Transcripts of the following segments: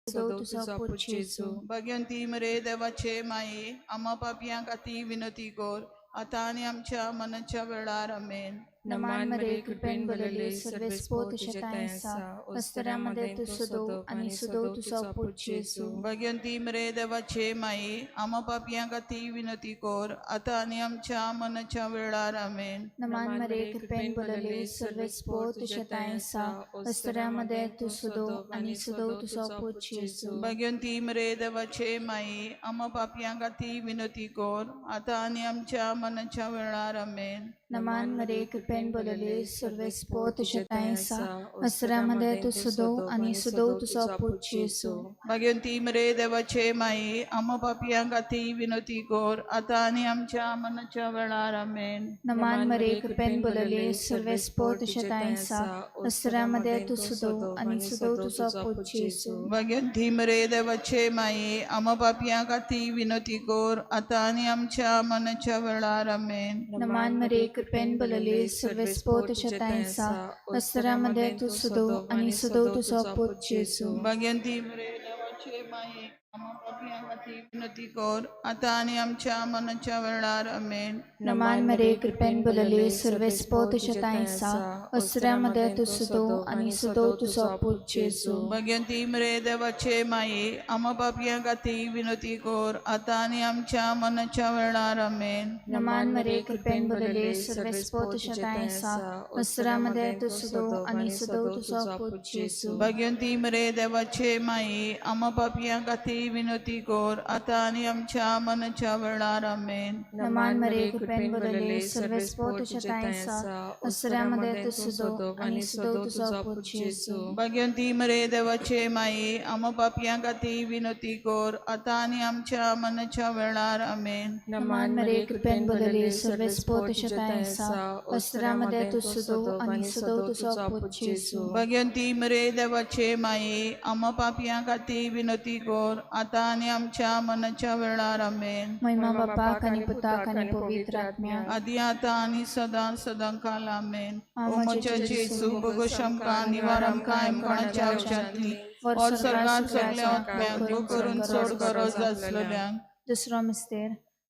सदो तुजो पूत जेजू. भाग्यवंती मरे देवाचे माये, आम्हा पापयां खातीर विनंती कर, आतां आनी आमच्या मनाच्या वेळार. आमेन. नमान मरे, कृपेन भरलेले, सर्वेस्पो तुजें ठांय आसा, अस्तऱ्यां मदें तूं सदो आनी सदो तुजो पूत जेजू. भाग्यवंती मरे देवाचे माये, आम्हा पापयां खातीर विनंती कर, आतां आनी आमच्या मनाच्या वेळार. आमेन. नमान मरे, कृपेन भरलेले, सर्वेस्पो तुजें ठांय आसा, अस्तऱ्यां मदें तूं सदो आनी सदो तुजो पूत जेजू. भाग्यवंती मरे देवाचे माये, आम्हा पापयां खातीर विनंती कर, आतां आनी आमच्या मनाच्या वेळार. आमेन. नमान मरे, कृपेन भरलेले, सर्वेस्पो तुजें ठांय आसा, अस्तऱ्यां मदें तूं सदो आनी सदो तुजो पूत जेजू. भाग्यवंती मरे देवाचे माये, आम्हा पापयां खातीर विनंती कर, आतां आनी आमच्या मनाच्या वेळार. आमेन. नमान मरे, कृपेन भरलेले, सर्वेस्पो तुजें ठांय आसा, अस्तऱ्यां मदें तूं सदो आनी सदो तुजो पूत जेजू. भाग्यवंती मरे देवाचे माये, आम्हा पापयां खातीर विनंती कर, आतां आनी आमच्या मनाच्या वेळार. आमेन. नमान मरे, कृपेन भरलेले, सर्वेस्पो तुजें ठांय आसा, अस्तऱ्यां मदें तूं सदो आनी सदो तुजो पूत जेजू. भाग्यवंती मरे देवाचे माये, आम्हा पापयां खातीर विनंती कर, आतां आनी आमच्या मनाच्या वेळार. आमेन. नमान मरे, कृपेन भरलेले, सर्वेस्पो तुजें ठांय आसा, अस्तऱ्यां मदें तूं सदो आनी सदो तुजो पूत जेजू. भाग्यवंती मरे देवाचे माये, आम्हा पापयां खातीर विनंती कर, आतां आनी आमच्या मनाच्या वेळार. आमेन. नमान मरे, कृपेन भरलेले, सर्वेस्पो तुजें ठांय आसा, अस्तऱ्यां मदें तूं सदो आनी सदो तुजो पूत जेजू. भाग्यवंती मरे देवाचे माये, आम्हा पापयां खातीर विनंती कर, आतां आनी आमच्या मनाच्या वेळार. आमेन. नमान मरे, कृपेन भरलेले, सर्वेस्पो तुजें ठांय आसा, अस्तऱ्यां मदें तूं सदो आनी सदो तुजो पूत जेजू. भाग्यवंती मरे देवाचे माये, आम्हा पापयां खातीर विनंती कर, आतां आनी आमच्या मनाच्या वेळार. आमेन. नमान मरे, कृपेन भरलेले, सर्वेस्पो तुजें ठांय आसा, अस्तऱ्यां मदें तूं सदो आनी सदो तुजो पूत जेजू. भाग्यवंती मरे देवाचे माये, आम्हा पापयां खातीर विनंती कर, आतां आनी आमच्या मनाच्या वेळार. आमेन. महिमा बापाक आनी पुताक आनी पवित्र आत्म्याक. आदी आतां आनी सदां सदां काल. आमेन. ओ ओ म्हज्या जेजू, भोगोश आमकां, निवार आमकां यमकणाच्या आवशांतली, और स्वर्गात सगल्या आत्म्यांक, करून चड गरज आसलेल्यांक. दुसरो मिस्तेर.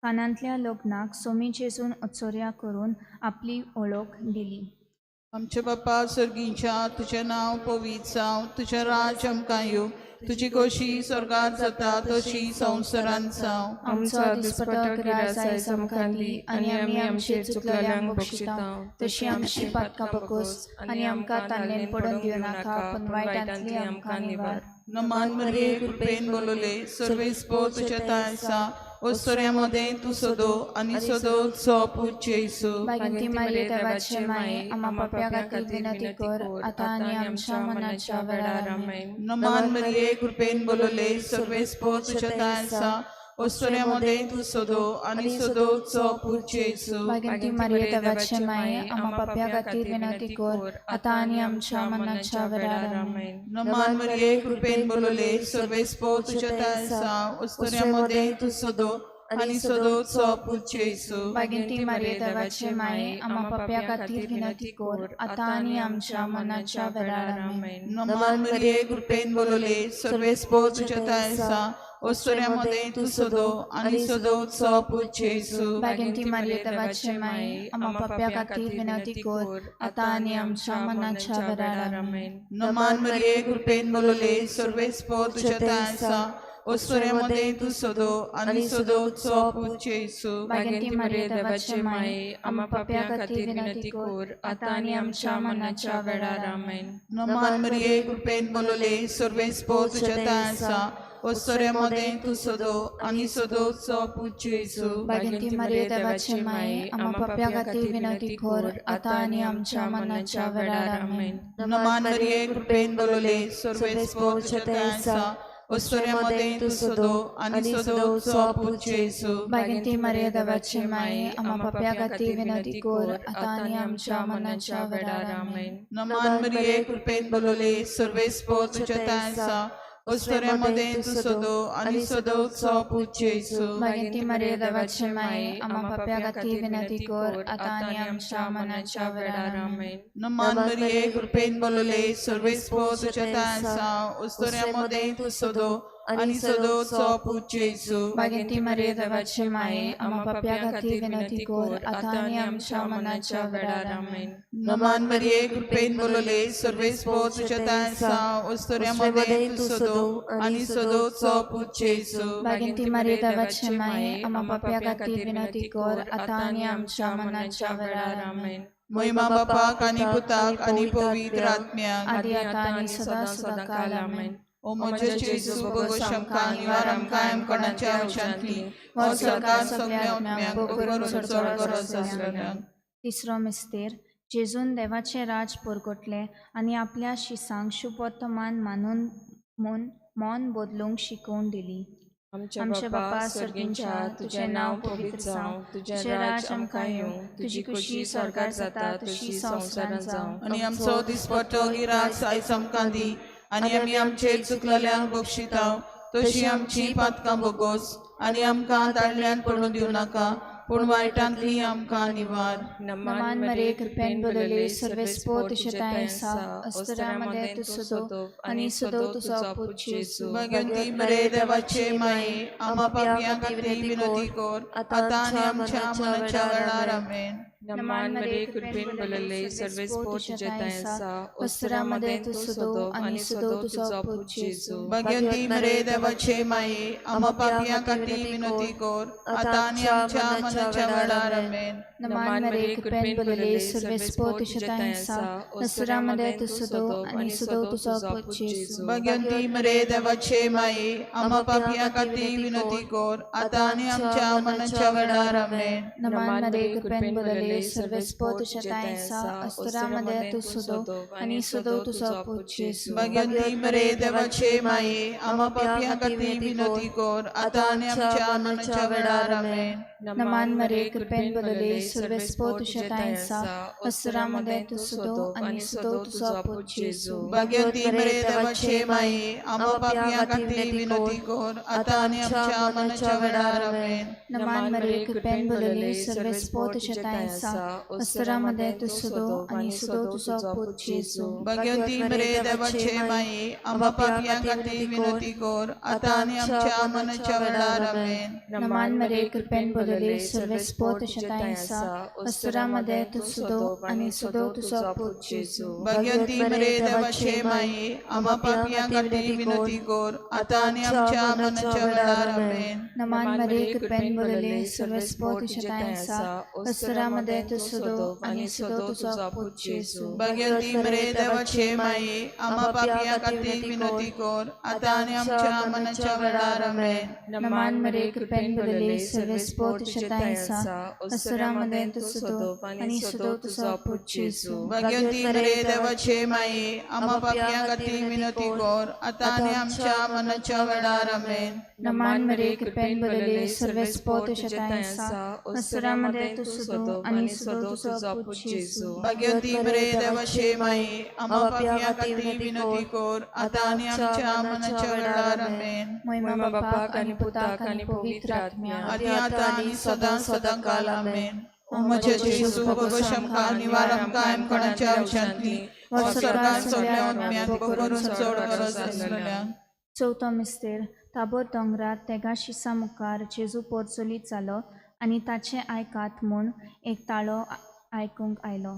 कानांतल्या लग्नाक सोमी जेजून उत्सर्या करून आपली ओळख दिली. आमच्या बापा सर्गीच्या, तुजें नांव पवित्र जावं, तुजें राज्य आमकां येवं, तुजी खोशी स्वर्गात जाता तशी संवसारांत जावं. आमचो दिसपटो ग्रास आयज आमकां दी आनी आमी आमचे चुकलेल्यांक बक्षिता तशी आमची पातकां बकोस आनी आमकां तान्नेन पडून दिवनाका, पूण वायटांतली आमकां निवार. नमान मरिये, कृपेन बोलले, सर्वेस्पो तुज्या ठांय आसा, ओसऱ्या मदें तूं सदो आनी सदो चो पूत जेजू. भाग्यवंती मारिये देवाचे माये, आम्हा पाप्या खातीर विनंती कर, आतां आनी आमच्या मनाच्या वेळार. आमेन. नमान मरिये, कृपेन बोलले, सर्वेस्पो तुज्या ठांय आसा, ओसऱ्या मदें तूं सदो आनी सदो चो पूत जेजू. भाग्यवंती मारिये देवाचे माये, आम्हा पाप्या खातीर विनंती कर, आतां आनी आमच्या मनाच्या वेळार. आमेन. नमान मरिये, कृपेन बोलले, सर्वेस्पो तुज्या ठांय आसा, ओसऱ्या मदें तूं सदो आनी सदो चो पूत जेजू. भाग्यवंती मारिये देवाचे माये, आम्हा पाप्या खातीर विनंती कर, आतां आनी आमच्या मनाच्या वेळार. आमेन. नमान मरिये, कृपेन बोलले, सर्वेस्पो तुज्या ठांय आसा, ओसऱ्या मदें तूं सदो आनी सदो चो पूत जेजू. भाग्यवंती मारिये देवाचे माये, आम्हा पाप्या खातीर विनंती कर, आतां आनी आमच्या मनाच्या वेळार. आमेन. नमान मरिये, कृपेन बोलले, सर्वेस्पो तुज्या ठांय आसा, ओसऱ्या मदें तूं सदो आनी सदो चो पूत जेजू. भाग्यवंती मारिये देवाचे माये, आम्हा पाप्या खातीर विनंती कर, आतां आनी आमच्या मनाच्या वेळार. आमेन. नमान मरिये, कृपेन बोलले, सर्वेस्पो तुज्या ठांय आसा, ओसऱ्या मदें तूं सदो आनी सदो चो पूत जेजू. भाग्यवंती मारिये देवाचे माये, आम्हा पाप्या खातीर विनंती कर, आतां आनी आमच्या मनाच्या वेळार. आमेन. नमान मरिये, कृपेन बोलले, सर्वेस्पो तुज्या ठांय आसा, ओसऱ्या मदें तूं सदो आनी सदो चो पूत जेजू. भाग्यवंती मारिये देवाचे माये, आम्हा पाप्या खातीर विनंती कर, आतां आनी आमच्या मनाच्या वेळार. आमेन. नमान मरिये, कृपेन बोलले, सर्वेस्पो तुज्या ठांय आसा, उस्तोऱ्या मदें तूं सदो आनी सदोचो पूत जेजू. भाग्यवंती मरिये देवाचे माये, आम्हा पाप्या खातीर विनंती कर आतां आनी आमच्या मनाच्या वेळार. आमेन. नमान मरिये, कृपेन बोलले, सर्वेस्पो तुझ्या ठांय आसा, उस्तोऱ्या मदें तूं सदो आनी सदोचो पूत जेजू. भाग्यवंती मरिये देवाचे माये, आम्हा पाप्या खातीर विनंती कर आतां आनी आमच्या मनाच्या वेळार. आमेन. नमान मरिये, कृपेन बोलले, सर्वेस्पो तुझ्या ठांय आसा, उस्तोऱ्या मदें तूं सदो आनी सदोचो पूत जेजू. भाग्यवंती मरिये देवाचे माये, आम्हा पाप्या खातीर विनंती कर आतां आनी आमच्या मनाच्या वेळार. आमेन. महिमा बापाक आनी पुताक आनी पवित्र आत्म्याक, आदी आतां आनी सदां सदां काल. आमेन. ओ म्हज्या जेजू, भोगोश आमकां, निवार आमकां कोणाच्या उशांतली हो सरकार सगळ्या आत्म्यांक करून चड गरज आसलेल्यांक. तिसरो मिस्तेर. जेजून देवाचें राज परगटलें आनी आपल्या शिसांक शुभवर्तमान मानून म्हूण मौन बदलूंक शिकोवन दिली. आमच्या बापा सर्गींच्या, तुजें नांव पवित्र जावं, तुजें राज आमकां येवं, तुजी खुशी स्वर्गार जाता तशी संवसारांत जावं. आनी आमचो दिसपट्टो गिरास आयज आमकां दी, आनी आमी आमचे चुकलेल्यांक बक्षिताव तशी आमची पातकां बोगोस, आनी आमकां दाडल्यान पडून दिवं नाका, पूण वायटांतली आमकां निवार. नमान मरिये, कृपेन भरलेली, सर्वेस्पो तुझे ठांय आसा, अस्तुऱ्यां तूं सदो आनी सदो तुजो पूत जेजू. भाग्यवंती मरे देवाचे माये, आम्हा पापयां खातीर विनंती कर आतां आनी आमच्या मनाच्या वेळार. आमेन. नमान मरिये, कृपेन भरलेली, सर्वेस्पो तुझे ठांय आसा, अस्तुऱ्यां मदें तूं सदो आनी सदो तुजो पूत जेजू. भाग्यवंती मरे देवाचे माये, आम्हा पापयां खातीर विनंती कर आतां आनी आमच्या मनाच्या वेळार. आमेन. नमान मरिये, कृपेन भरलेली, सर्वेस्पो तुझे ठांय आसा, अस्तुऱ्यां मदें तूं सदो आनी सदो तुजो पूत जेजू. भाग्यवंती मरे देवाचे माये, आम्हा पापयां खातीर विनंती कर आतां आनी आमच्या मनाच्या वेळार. आमेन. नमान मरिये, कृपेन भरलेली, सर्वेस्पो तुझे ठांय आसा, अस्तुऱ्यां मदें तूं सदो आनी सदो तुजो पूत जेजू. भाग्यवंती मरे देवाचे माये, आम्हा पापयां खातीर विनंती कर आतां आनी आमच्या मनाच्या वेळार. आमेन. नमान मरिये, कृपेन भरलेली, सर्वेस्पो तुझे ठांय आसा, अस्तुऱ्यां मदें तूं सदो आनी सदो तुजो पूत जेजू. भाग्यवंती मरे देवाचे माये, आम्हा पापयां खातीर विनंती कर आतां आनी आमच्या मनाच्या वेळार. आमेन. नमान मरिये, कृपेन भरलेली, सर्वेस्पो तुझे ठांय आसा, अस्तुऱ्यां मदें तूं सदो आनी सदो तुजो पूत जेजू. भाग्यवंती मरे देवाचे माये, आम्हा पापयां खातीर विनंती कर आतां आनी आमच्या मनाच्या वेळार. आमेन. नमान मरिये, कृपेन भरलेली, सर्वेस्पो तुझे ठांय आसा, अस्तुऱ्यां मदें तूं सदो आनी सदो तुजो पूत जेजू. भाग्यवंती मरे देवाचे माये, आम्हा पापयां खातीर विनंती कर आतां आनी आमच्या मनाच्या वेळार. आमेन. नमान मरिये, कृपेन भरलेली, सर्वेस्पो तुझे ठांय आसा, अस्तुऱ्यां मदें तूं सदो आनी सदो तुजो पूत जेजू. भाग्यवंती मरे देवाचे माये, आम्हा पापयां खातीर विनंती कर आतां आनी आमच्या मनाच्या वेळार. आमेन. नमान मरिये, कृपेन भरलेली, सर्वेस्पो तुझे ठांय आसा, अस्तुऱ्यां मदें तूं सदो आनी सदो तुजो पूत जेजू. भाग्यवंती मरे देवाचे माये, आम्हा पापयां खातीर विनंती कर आतां आनी आमच्या मनाच्या वेळार. आमेन. नमान मरिये, कृपेन भरलेली, सर्वेस्पो तुझे ठांय आसा, अस्तुऱ्यां मदें तूं सदो आनी सदो तुजो पूत जेजू. भाग्यवंती मरे देवाचे माये, आम्हा पापयां खातीर विनंती कर आतां आनी आमच्या मनाच्या वेळार. आमेन. महिमा बापाक आनी पुताक आनी पवित्र आत्म्याक, आदी आतां आनी सदां सदां काल. आमेन. ओ म्हज्या जेजू, भोगोश आमकां, निवार आमकां कोणाच्या उशांतली हो सरकार सगळ्या आत्म्यांक करून चड गरज आसलेल्यांक. चवथो मिस्तेर. ताबोर दोंगरार तेगा शिसा मुखार जेजू पोरचोलीत जालो आनी ताचें आयकात म्हूण एक ताळो आयकूंक आयलो.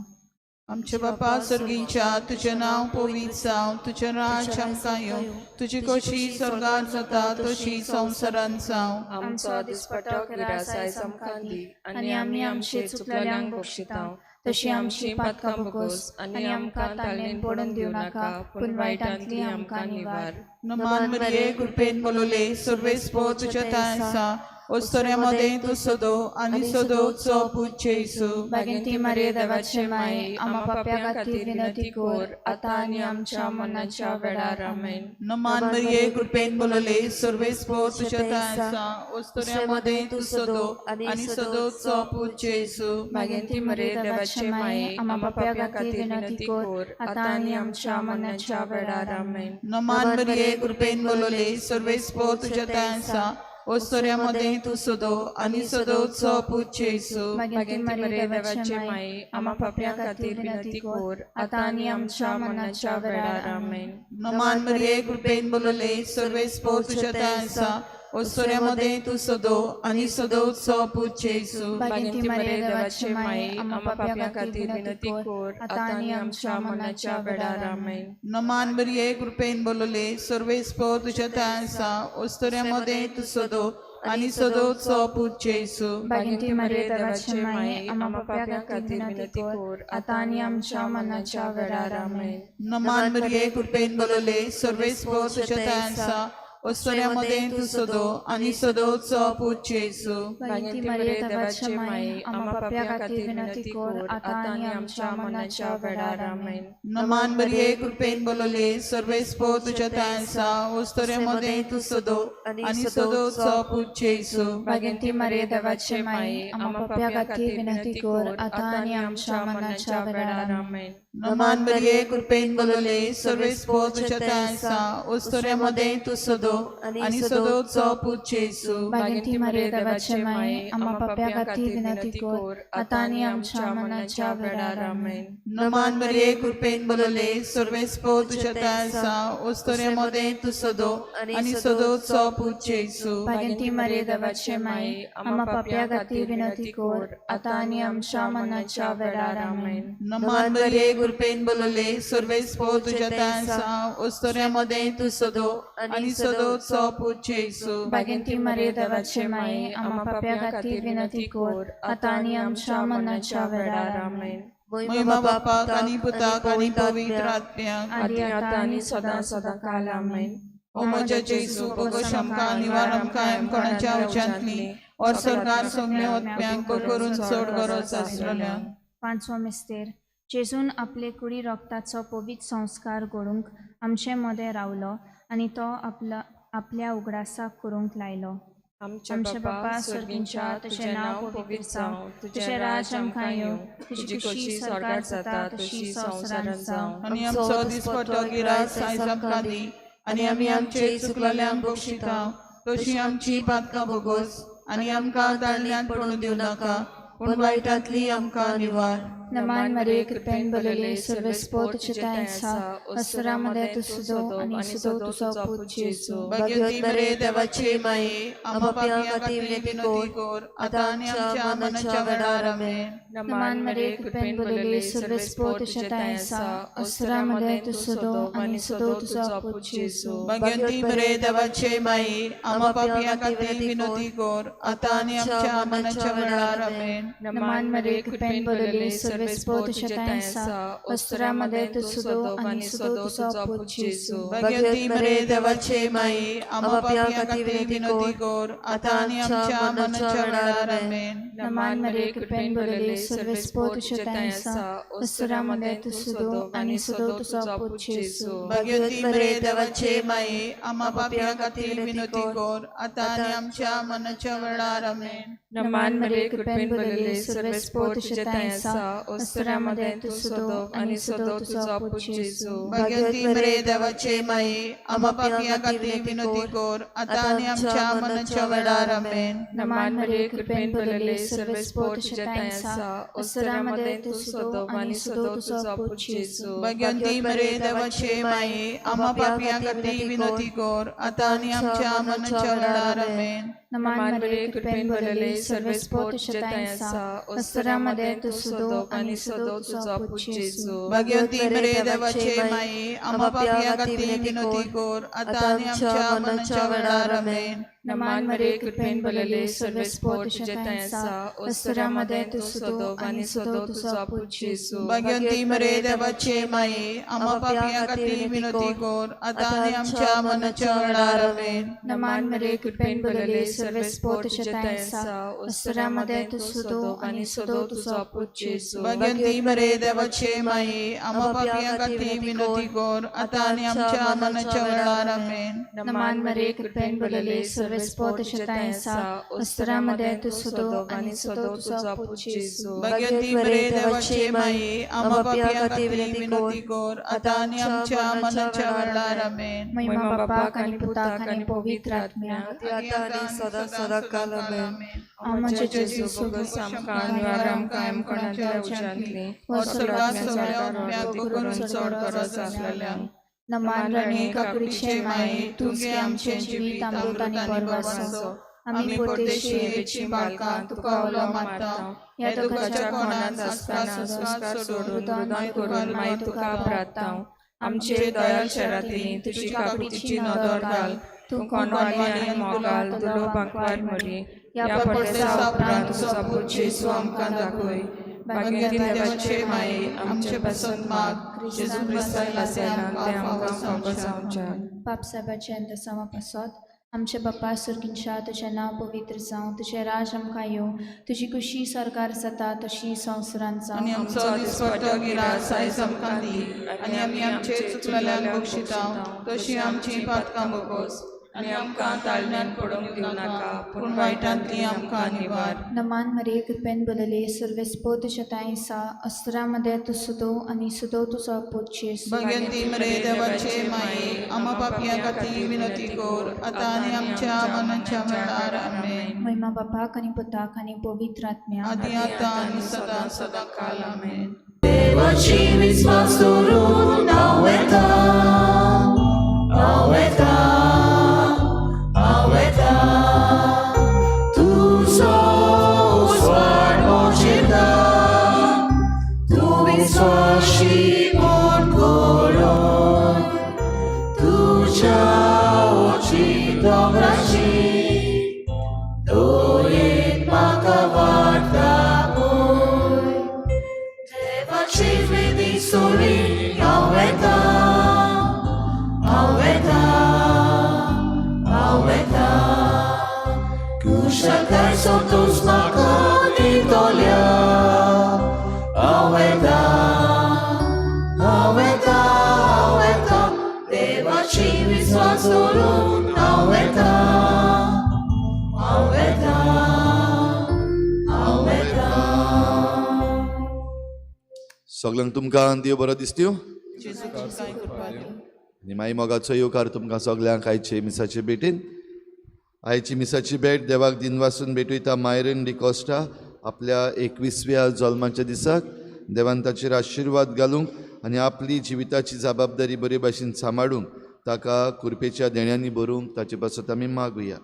आमच्या बापा सर्गीच्या, तुजें नांव पवित्र जावं, तुजें राज आमकां येवं, तुजी खोशी स्वर्गात जाता तशी संवसारांत जावं. आमचो दिसपट्टो गिरास आयज आमकां दी, आनी आमी आमचे चुकलेल्यांक बक्षिताव तशी आमची पातकां बोगोस, आनी आमकां तालनेन पडून दिवं नाका, पूण वायटांतली आमकां निवार. नमान मरिये, कृपेन बोलले, सर्वेस्पो तुज्या ठांय आसा, ओस्तोऱ्या मदें तूं सदो आनी सदोचो पूत जेजू. भाग्यंती मरिये देवाचे माये, आमा पाप्या खातीर विनंती कर आतां आनी आमच्या मरणाच्या वेळार. आमेन. नमान मरिये, कृपेन बोलले, सर्वेस्पोर तुज्या ठांय आसा, ओस्तोऱ्या मदें तूं सदो आनी सदोचो पूत जेजू. भाग्यंती मरिये देवाचे माये, आमा पाप्या खातीर विनंती कर आतां आनी आमच्या मरणाच्या वेळार. आमेन. नमान मरिये, कृपेन बोलले, सर्वेस्पोर तुज्या ठांय आसा, ओस्तोऱ्या मदें तूं सदो आनी सदोचो पूत जेजू. भाग्यंती मरिये देवाचे माये, आमा पाप्या खातीर विनंती कर आतां आनी आमच्या मरणाच्या वेळार. आमेन. नमान मरिये, कृपेन बोलले, सर्वेस्पोर तुज्या ठांय आसा, ओस्तोऱ्या मदें तूं सदो आनी सदोचो पूत जेजू. भाग्यंती मरिये देवाचे माये, आमा पाप्या खातीर विनंती कर आतां आनी आमच्या मरणाच्या वेळार. आमेन. नमान मरिये, कृपेन बोलले, सर्वेस्पोर तुज्या ठांय आसा, ओस्तोऱ्या मदें तूं सदो आनी सदोचो पूत जेजू. भाग्यंती मरिये देवाचे माये, आमा पाप्या खातीर विनंती कर आतां आनी आमच्या मरणाच्या वेळार. आमेन. नमान मरिये, कृपेन बोलले, सर्वेस्पोर तुज्या ठांय आसा, ओस्तोऱ्या मदें तूं सदो आनी सदोचो पूत जेजू. भाग्यंती मरिये देवाचे माये, आमा पाप्या खातीर विनंती कर आतां आनी आमच्या मरणाच्या वेळार. आमेन. नमान मरिये, कृपेन बोलले, सर्वेस्पोर तुज्या ठांय आसा, ओस्तोऱ्या मदें तूं सदो आनी सदोचो पूत जेजू. भाग्यंती मरिये देवाचे माये, आमा पाप्या खातीर विनंती कर आतां आनी आमच्या मरणाच्या वेळार. आमेन. नमान मरिये, कृपेन बोलले, सर्वेस्पोर तुज्या ठांय आसा, ओस्तोऱ्या मदें तूं सदो आनी सदोचो पूत जेजू. भाग्यंती मरिये देवाचे माये, आमा पाप्या खातीर विनंती कर आतां आनी आमच्या मरणाच्या वेळार. आमेन. नमान मरिये, कृपेन बोलले, सर्वेस्पोर तुज्या ठांय आसा, ओस्तोऱ्या मदें तूं सदो आनी सदोचो पूत जेजू. भाग्यंती मरिये देवाचे माये, आमा पाप्या खातीर विनंती कर आतां आनी आमच्या मरणाच्या वेळार. आमेन. नमान मरिये, कृपेन बोलले, सर्वेस्पोर तुज्या ठांय आसा, ओस्तोऱ्या मदें तूं सदो आनी सदोचो पूत जेजू. भाग्यंती मरिये देवाचे माये, आमा पाप्या खातीर विनंती कर आतां आनी आमच्या मरणाच्या वेळार. आमेन. महिमा बापाक आनी पुताक आनी पवित्र आत्म्याक, आदी आतां आनी सदां सदां काल. आमेन. ओ म्हज्या जेजू, बोगोश आमकां निवार आमकां आमकोणाच्या उज्यांतली और सरकार सगल्या वतप्यांक करून चड गरज आसलेल्या. पांचवो मिस्तेर. जेजून आपले कुडी रोगताचो पवित्र संस्कार घडोवंक आमचे मदें रावलो आनी तो आपला आपल्या उगडासाक करूंक लायलो. आमचे बापा स्वर्गींच्या, तुजें नांव पवित्र जावं, तुजें राज आमकां येवं, तुजी खोशी स्वर्गार जाता तशी संवसारांत जावं. आनी आमचो दिसपट्टो गिरास आयज आमकां दी आनी आमी आमचे चुकलेल्यांक बक्षिता तशी आमची पातकां बोगोस आनी आमकां ताळण्यांत पडून दिवं नाका, पूण वायटांतली आमकां निवार. नमान मरिये, कृपेन भरलेली, सर्वेस्पोर तुझे ठांय आसा, असुरा मदें तूं सुदो आनी सुदो तुजो पूत जेजू. भाग्यवती मरे देवाचे माये, आम्हा पापयां खातीर विनंती कर आतां आनी आमच्या मरणाच्या वेळार. आमेन. नमान मरिये, कृपेन भरलेली, सर्वेस्पोर तुझे ठांय आसा, असुरा मदें तूं सुदो आनी सुदो तुजो पूत जेजू. भाग्यवती मरे देवाचे माये, आम्हा पापयां खातीर विनंती कर आतां आनी आमच्या मरणाच्या वेळार. आमेन. नमान मरिये, कृपेन भरलेली, सर्वेस्पोर तुझे ठांय आसा, असुरा मदें तूं सुदो आनी सुदो तुजो पूत जेजू. भाग्यवती मरे देवाचे माये, आम्हा पापयां खातीर विनंती कर आतां आनी आमच्या मरणाच्या वेळार. आमेन. नमान मरिये, कृपेन भरलेली, सर्वेस्पोर तुझे ठांय आसा, असुरा मदें तूं सुदो आनी सुदो तुजो पूत जेजू. भाग्यवती मरे देवाचे माये, आम्हा पापयां खातीर विनंती कर आतां आनी आमच्या मरणाच्या वेळार. आमेन. नमान मरिये, कृपेन भरलेली, सर्वेस्पोर तुझे ठांय आसा, असुरा मदें तूं सुदो आनी सुदो तुजो पूत जेजू. भाग्यवती मरे देवाचे माये, आम्हा पापयां खातीर विनंती कर आतां आनी आमच्या मरणाच्या वेळार. आमेन. नमान मरिये, कृपेन भरलेली, सर्वेस्पोर तुझे ठांय आसा, असुरा मदें तूं सुदो आनी सुदो तुजो पूत जेजू. भाग्यवती मरे देवाचे माये, आम्हा पापयां खातीर विनंती कर आतां आनी आमच्या मरणाच्या वेळार. आमेन. नमान मरिये, कृपेन भरलेली, सर्वेस्पोर तुझे ठांय आसा, असुरा मदें तूं सुदो आनी सुदो तुजो पूत जेजू. भाग्यवती मरे देवाचे माये, आम्हा पापयां खातीर विनंती कर आतां आनी आमच्या मरणाच्या वेळार. आमेन. नमान मरे कृपेन भरलेले सर्वेस्पोर तुजे ठांय आसा, अस्तुऱ्यां मदें तूं सदो आनी सदो तुजो पूत जेजू। भाग्यवंती मरे देवाचे माये, आम्हा पापयां खातीर विनंती कर आतां आनी आमच्या मरणाच्या वेळार। आमेन। नमान मरे कृपेन भरलेले सर्वेस्पोर तुजे ठांय आसा, अस्तुऱ्यां मदें तूं सदो आनी सदो तुजो पूत जेजू। भाग्यवंती मरे देवाचे माये, आम्हा पापयां खातीर विनंती कर आतां आनी आमच्या मरणाच्या वेळार। आमेन। नमान मरे कृपेन भरलेले सर्वेस्पोर तुजे ठांय आसा, अस्तुऱ्यां मदें तूं सदो आनी सदो तुजो पूत जेजू। भाग्यवंती मरे देवाचे माये, आम्हा पापयां खातीर विनंती कर आतां आनी आमच्या मरणाच्या वेळार। आमेन। महिमा बापाक आनी पुताक आनी पवित्र आत्म्याक, आतां आनी सदां सदां काल। आमेन। आमचे जेजू बगस आमकां निवार आमकां आमकोणांतल्या उज्यांतली स्वर्गात सगळ्या आत्म्याक करून चड गरज आसलेल्यांक। नमान राणी काकुळीचे माये, तूंच गे आमचें जिवीत अमृत आनी पर्वासो। आमी परदेशी हेची बालकां तुका उलो मारता, ह्या दुखाच्या कोणांत आसतना संस्कार सोडून रुदन करून माई तुका प्रार्थता। आमचे दयाल शरातींनी तुजी काकुळटीची नदर घाल, तूं कोणवाली आनी मोगाल दुलो बांकवार मरी। ह्या परदेसा उपरांत तुजो पूत जेजू आमकां दाखय। भाग्यवंती देवाचे माये, आमचे पासून माग जेजू क्रिस्तान वासयलां तें आमकां फावो जावचें। पाप साहेबाचें दसावा पासत। आमचे बापा सुर्गींच्या, तुजें नांव पवित्र जावं, तुजें राज आमकां येवं, तुजी खुशी सरकार जाता तशी संवसारांत आनी जावं। आमचो दिसपट्टो गिरास आयज आमकां दी आनी आमी आमचे चुकलेल्यांक बक्षिता तशी आमची पातकां बोगोस आनी आमकां ताळण्यान पडूंक दिवं नाका, पूण वायटांतली आमकां निवार। नमान मरे कृपेन भरलेले सर्वेस्पोर तुज्या ठांय आसा, अस्तुऱ्यां मदें तूं सदो आनी सदो तुजो पूत जेजू। भाग्यवंती मरे देवाचे माये, आम्हा पापयां खातीर विनंती कर आतां आनी आमच्या मरणाच्या वेळार। आमेन। महिमा बापाक आनी पुताक आनी पवित्र आत्म्याक, आदी आतां आनी सदां सदां काल। आमेन। देवाची विस्वास दवरून हांव येता, हांव येता, हांव येता, तुजो उजवाड मोजेता, तूं विस्वाशी म्हूण कळोन, तुज्या ओची दोंगराची दोरेन म्हाका वाट दाखय। देवाची विधी सोडून हांव येता, हांव येता, हांव येता, कुशळकाय संतोश म्हाका दितल्या। हांव येता, हांव येता, हांव येता, देवाची विस्वास दवरून हांव येता, हांव येता, हांव येता। सगळ्यांक तुमकां देव बरो दिसत्यो जेजू क्रिस्तान कृपा दिवं। आनी माई मोगाचो येवकार तुमकां सगल्यांक आयचे मिसाचे भेटीन। आयची मिसाची भेट देवाक दिनवासून भेटयता मायरन डिकोस्टा आपल्या 21व्या जल्माच्या दिसाक। देवान ताचेर आशिर्वाद घालूंक आनी आपली जिविताची जबाबदारी बरे भाशेन सांबाळूंक ताका कुरपेच्या देण्यांनी भरूंक ताचे पासत आमी मागुया।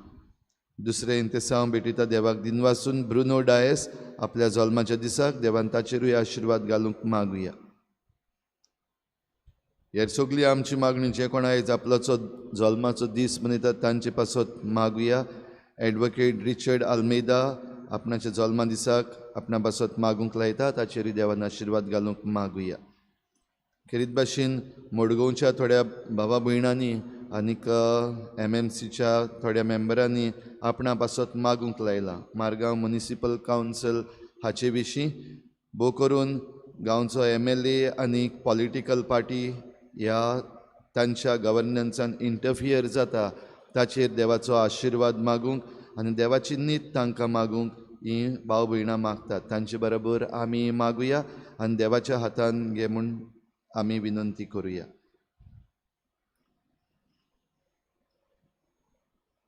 दुसरें इंतेसांव भेटयता देवाक दिनवासून ब्रुनो डायस आपल्या जल्माच्या दिसाक। देवान ताचेरूय आशिर्वाद घालूंक मागुया। हेर सगळी आमची मागणी जे कोण आयज आपल्याचो जल्माचो दीस मनयतात तांचे पासत मागुया। एडवोकेट रिचर्ड आल्मेदा आपणाच्या जल्मा दिसाक आपणा पासत मागूंक लायता, ताचेरूय देवान आशिर्वाद घालूंक मागुया। खेरीत भाशेन मडगांवच्या थोड्या भावा भयणांनी आनीक MMCच्या थोड्या मेंबरांनी आपणा पासत मागूंक लायलां मारगांव म्युनिसिपल कावन्सील हाचे विशीं, भोव करून गांवचो MLA आनी पॉलिटिकल पार्टी ह्या तांच्या गवर्नन्सान इंटरफियर जाता ताचेर देवाचो आशिर्वाद मागूंक आनी देवाची नीत तांकां मागूंक हीं भाव भयणां मागतात। तांचे बरोबर आमी मागुया आनी देवाच्या हातान घे म्हूण आमी विनंती करुया।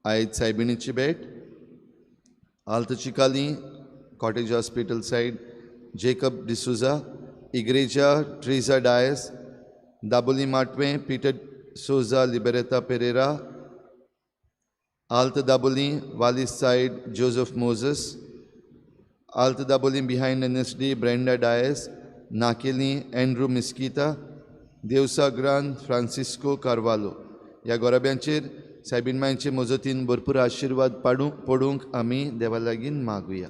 आयज सायबिणीची भेट Alto Chicalim cottage hospital side Jacob D'Souza, Igreja Teresa Dias, Dabolim Matve Peter Souza, Liberta Pereira, Alt Dabolim Valis side Joseph Moses, Alt Dabolim behind NSD Brenda Dias, Nakelim Andrew Mesquita, Devsa Grand Francisco Carvalho. ह्या गोराब्यांचेर सायबीण मांयचे मजतीन भरपूर आशिर्वाद पाडूंक पडूंक आमी देवा लागीं मागुया.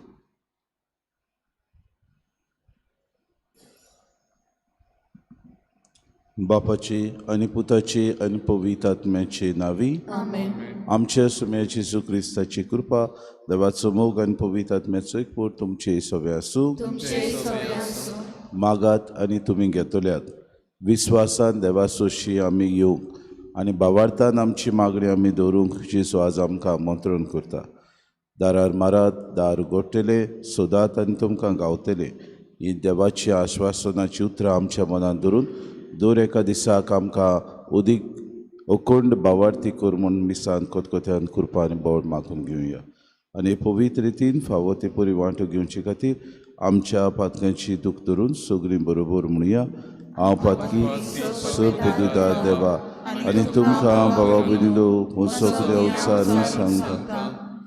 बापाची आनी पुताची आनी पवित्र आत्म्याची नावी आमच्या सुम्या जेजू क्रिस्ताची कृपा, देवाचो मोग आनी पवित्र आत्म्याचो एकवट तुमचे सगळे आसूं. मागात आनी तुमी घेतल्यात. विस्वासान देवासोशी आमी येवंक आनी भावार्थान आमची मागणी आमी दवरूंक जेजू आज आमकां आमंत्रण करता. दारार मारात, दार उगडटले, सोदात आनी तुमकां गावतले. ही देवाची आश्वासनाची उतरां आमच्या मनांत धरून दर एका दिसाक आमकां अदीक अखंड भावार्थी कर म्हूण मिसान खतखत्यान कृपा आनी बोड मागून घेवया. आनी पवित्र रितीन फावो ते परी वांटो घेवचे खातीर आमच्या पातक्यांची दूख धरून सगळीं बरोबर म्हणुया. हांव पातकी सर्व देवा आनी तुमकां बाबा भयणीलो सगळ्या उच्चारून सांगता,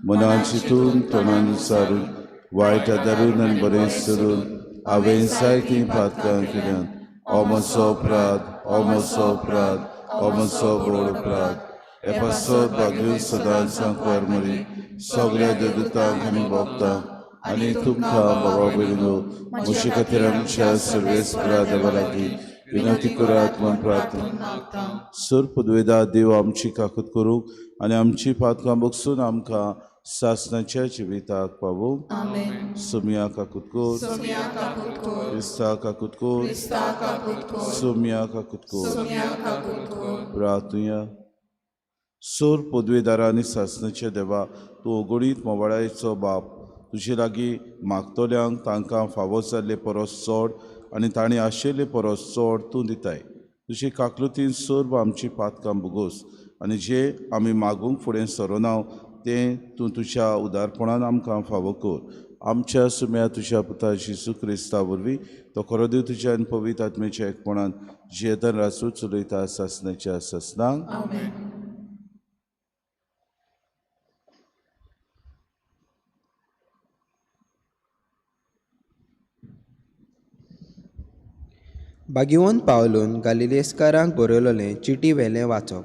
मनान चिंतून तोंडान उच्चारून वायट आदारून आनी बरें सरून हांवें जायतीं पातकां केल्यात. हो म्हजो अपराध, हो म्हजो अपराध, हो म्हजो व्हड अपराध. हे पासत भाग्य सदांच सांकवार मरी सगळ्या देवदूतांक आनी भोगतांक आनी तुमकां बाबा भयणीलो म्हजे खातीर आमच्या सर्वेस्परा देवा लागीं विनंती करात म्हूण प्रार्थना. सर पदवेदा देव आमची काकत करूंक आनी आमची पातकां बगसून आमकां सासणाच्या जिविताक पावोवंक. सोमिया काकूत कर, क्रिस्ता काकूत कर, सोमिया काकूत कर. प्रार्थुया. सोर पदवेदारा आनी सासणाच्या देवा, तूं अगणीत मोवाळायेचो बाप, तुजे लागीं मागतल्यांक तांकां फावो जाल्ले परस चड आनी तांणी आशिल्ले परस चड तूं दिताय. तुजे काकलुतीन सर्व आमची पातकां भोगोस आनी जे आमी मागूंक फुडें सरोना तें तूं तुज्या उदारपणान आमकां फावो कर. आमच्या सुम्या तुज्या पुता जेजू क्रिस्ता वरवीं तो खरो देव तुज्या आनी पवित्र आत्म्याच्या एकपणान जियेतान राजू चलयता सासणाच्या सासणाक. बागिवोन पावलून गालिलेस्कारांक बरयलोलें चिटी वेलें वाचप.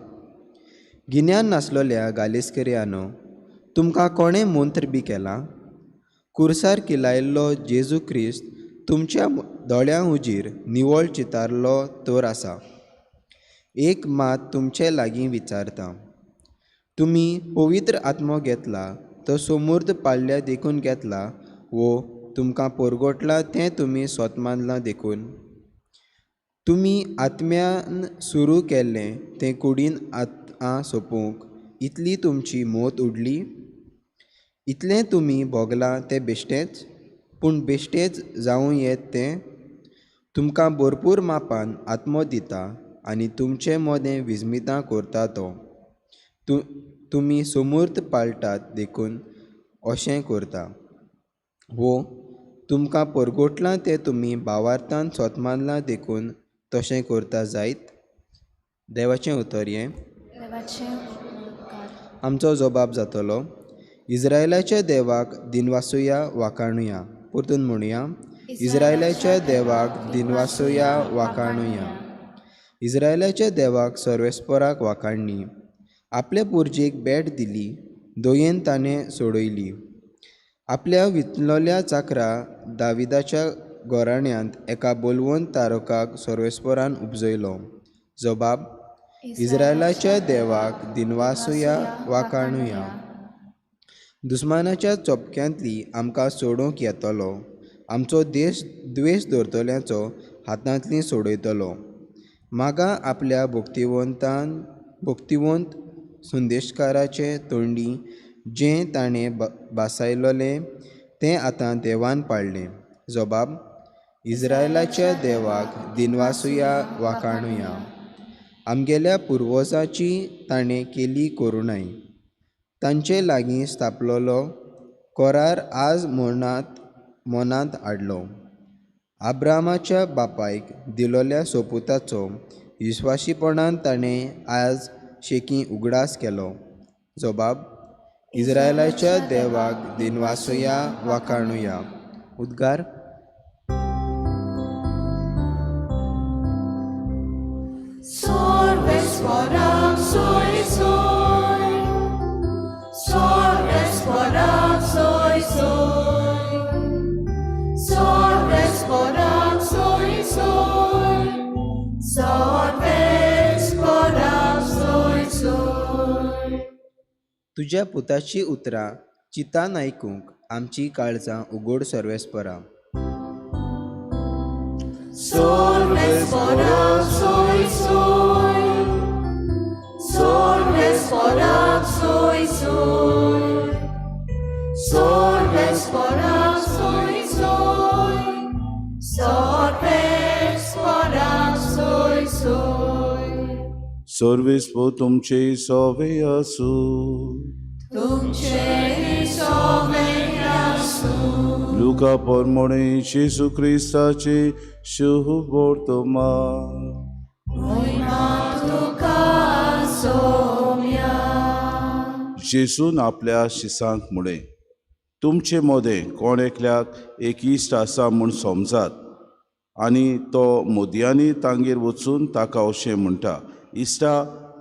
गिन्यान नासलोल्या गालिस्करियानो, तुमकां कोणें मंत्र बी केलां? कुर्सार किलायल्लो जेजू क्रिस्त तुमच्या दोळ्यां हुजीर निवळ चितारलो तर आसा. एक मात तुमचे लागीं विचारता, तुमी पवित्र आत्मो घेतला तो सोमूर्द पाळ्ळ्या देखून घेतला वो तुमकां परगटलां तें तुमी स्वत मानलां देखून? तुमी आत्म्यान सुरू केल्लें तें कुडीन आतां सोंपोवंक इतली तुमची मोत उडली? इतलें तुमी भोगलां तें बेश्टेंच? पूण बेश्टेंच जावं येत तें? तुमकां भरपूर मापान आत्मो दिता आनी तुमचे मदें विस्मितां करता तो. तुमी सोमूर्त पाळटात देखून अशें करता. वो तुमकां परगटलां तें तुमी भावार्थान स्वत मानलां देखून तशें करता जायत? देवाचें उतर हें. आमचो जबाब जातलो, इज्रायलाच्या देवाक दिनवासुया वाखाणुया. परतून म्हणुया, इज्रायलाच्या देवाक दिनवासुया वाखाणुया. इज्रायलाच्या देवाक सर्वेस्पराक वाखाणणी. आपले पुर्जेक भेट दिली, दयेन ताणें सोडयली. आपल्या वितलोल्या चाकरा दाविदाच्या घराण्यांत एका बलवंत तारकाक सर्वेस्परान उपजयलो. जबाब, इज्रायलाच्या देवाक दिनवासुया वाखाणुया. दुस्मानाच्या चोपक्यांतली आमकां सोडोवंक येतलो, आमचो देश द्वेश दवरतल्यांचो हातांतली सोडयतलो. मागा आपल्या भक्तिवंत संदेशकाराचे तोंडी जें ताणें भासायलोलें तें आतां देवान पाळ्ळें. जबाब, इज्रायलाच्या देवाक दिनवासुया वाखाणुया. आमगेल्या पुर्वजांची ताणें केली करुणाय, तांचे लागीं स्थापलोलो करार आज मनांत हाडलो. आब्रामाच्या बापायक दिलोल्या सोपुताचो विस्वाशीपणान ताणें आज शेकी उगडास केलो. जबाब, इज्रायलाच्या देवाक दिनवासुया वाखाणुया. उद्गार. सर्वेस्पराक सोय सोय, तुज्या पुताची उतरां चिंतान आयकूंक आमची काळजां उगोड सर्वेस्परा. Sorvespora soy soy, Sorvespora soy soy, Sorvespora soy soy, Sorvespora soy soy. सर्वेस्पो तुमचे सोवे आसूं. तुमचे सोवे आसूं. लुका परमणे जेजू क्रिस्ताचे शुभ वर्तमान. मोहिमा तुका सोम्या. जेजून आपल्या शिसांक म्हळें, तुमचे मदें कोण एकल्याक एक इश्ट आसा म्हूण समजात आनी तो मोदयांनी तांगेर वचून ताका अशें म्हणटा, इश्टा,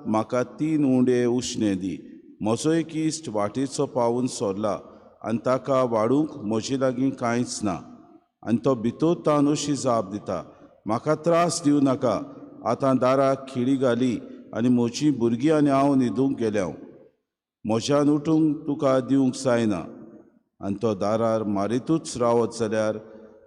म्हाका 3 उंडे उश्णे दी. म्हजो एक इश्ट वाटेचो पावून सरला आनी ताका वाडूंक म्हजे लागीं कांयच ना. आनी तो भितर तान अशी जाप दिता, म्हाका त्रास दिवं नाका, आतां दाराक खिळी घाली आनी म्हजीं भुरगीं आनी हांव न्हिदूंक गेल्या, म्हज्यान उठूंक तुका दिवंक जायना. आनी तो दारार मारितूच रावत जाल्यार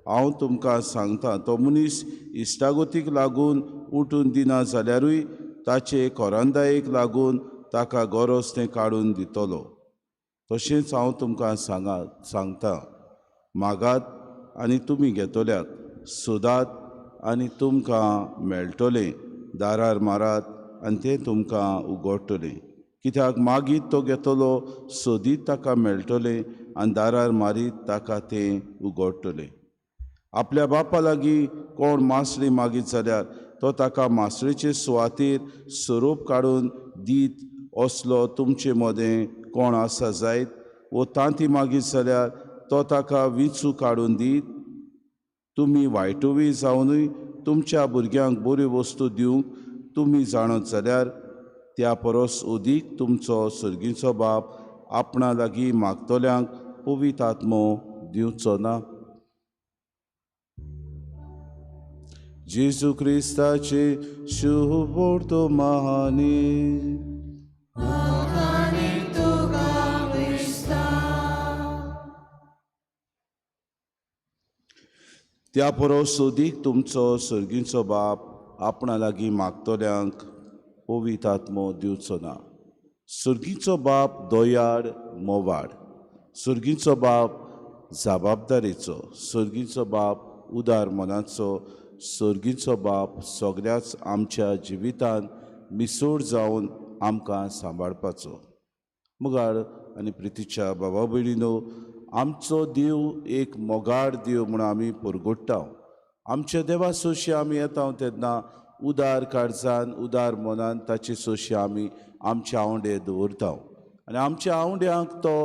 हांव तुमकां सांगता, तो मनीस इश्टागतीक लागून उठून दिना जाल्यारूय ताचे कोरांदायेक लागून ताका गरज तें काडून दितलो. तशेंच हांव तुमकां सांगता, मागात आनी तुमी घेतल्यात, सोदात आनी तुमकां मेळटलें, दारार मारात आनी तें तुमकां उगडटलें. कित्याक मागीत तो घेतलो, सोदीत ताका मेळटलें आनी दारार मारीत ताका तें उगडटलें. आपल्या बापा लागीं कोण मासळी मागीत जाल्यार तो ताका मासळेचे सुवातेर सोरोप काडून दीत असलो तुमचे मदें कोण आसा जायत? वो तांती मागीत जाल्यार तो ताका विंचू काडून दीत? तुमी वायटोवी जावनूय तुमच्या भुरग्यांक बऱ्यो वस्तू दिवंक तुमी जाणत जाल्यार त्या परस अदीक तुमचो सर्गीचो बाप आपणा लागीं मागतल्यांक पवित्र आत्मो दिवचो ना. जेजू क्रिस्ताचे शुभ वर्तमानी. त्या परस अदीक तुमचो सर्गीचो बाप आपणा लागीं मागतल्यांक पवित्र आत्मो दिवचो ना. सर्गीचो बाप दयाळ मोवाळ, सर्गीचो बाप जबाबदारीचो, सर्गीचो बाप उदार मनाचो, सर्गीचो बाप सगळ्याच आमच्या जिवितान मिसोड जावन आमकां सांबाळपाचो. मुगाळ आनी प्रितीच्या बाबा भयणीनो, आमचो देव एक मोगाळ देव म्हूण आमी परगट्टा. आमच्या देवा सोशी आमी येता तेन्ना उदार काळजान उदार मनान ताचे सोशी आमी आमचे आंवडे दवरता आनी आमच्या आंवड्यांक तो